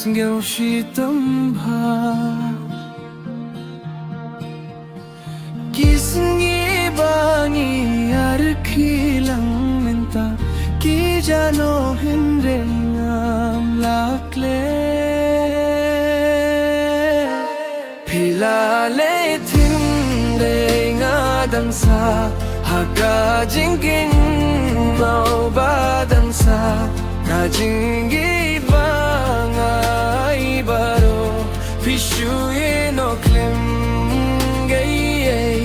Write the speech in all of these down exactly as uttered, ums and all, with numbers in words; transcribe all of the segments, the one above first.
Ngew shitom bha. Ki sngi ba ngi ïa rkhie lang mynta, ki jano hynrei ngam lah klet. Phi la leit hynrei nga dang sah ha ka jingkynmaw ba dang sah. Ka jingïeit ba nga ai baroh phi shu ïehnoh khlem gei ei.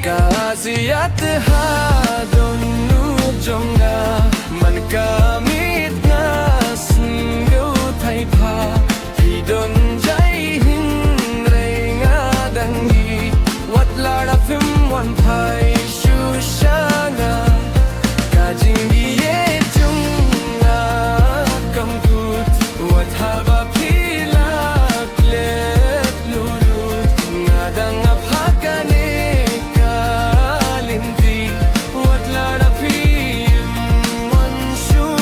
Ka jingïateh ha dohnud jong nga, man ka miet nga sngew thait bha. Phi don jai hynrei nga dang ïeit, wat la da phim wan phai shuh sha nga. Ka jingïeit jong nga kam kut, wat haba phi la klet lut lut. Nga dang ap ha kane ka lynti, wat la da phim wan shuh.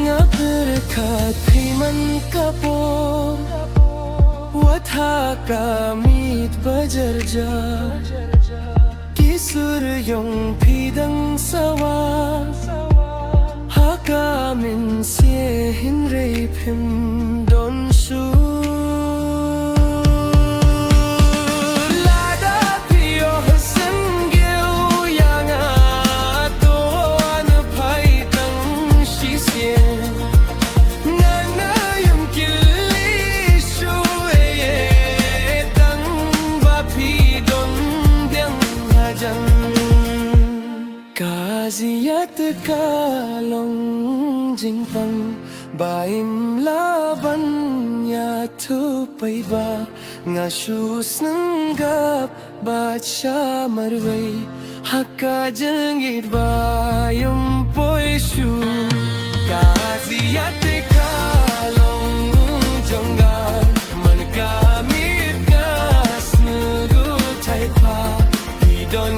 Nga pyrkhat phi man ka por, wat ha ka miet ba jarjar. Ki sur jong phi dang sawa ha ka mynsiem, hynrei phim don shuh. Lada phi ïoh sngewsih ïa nga, to wan phai tang shisien. Nga ngam kylli shuh ei ei, tang ba phi don biang hajan. Ka jingïateh ka long jingpang ba im lah ban ïathuh paidbah. Nga shu sngewgab bad sha marwei ha ka jingïeit ba ym poi shuh. Ka jingïateh ka long jong nga, man ka miet nga sngew thait bha. Phi don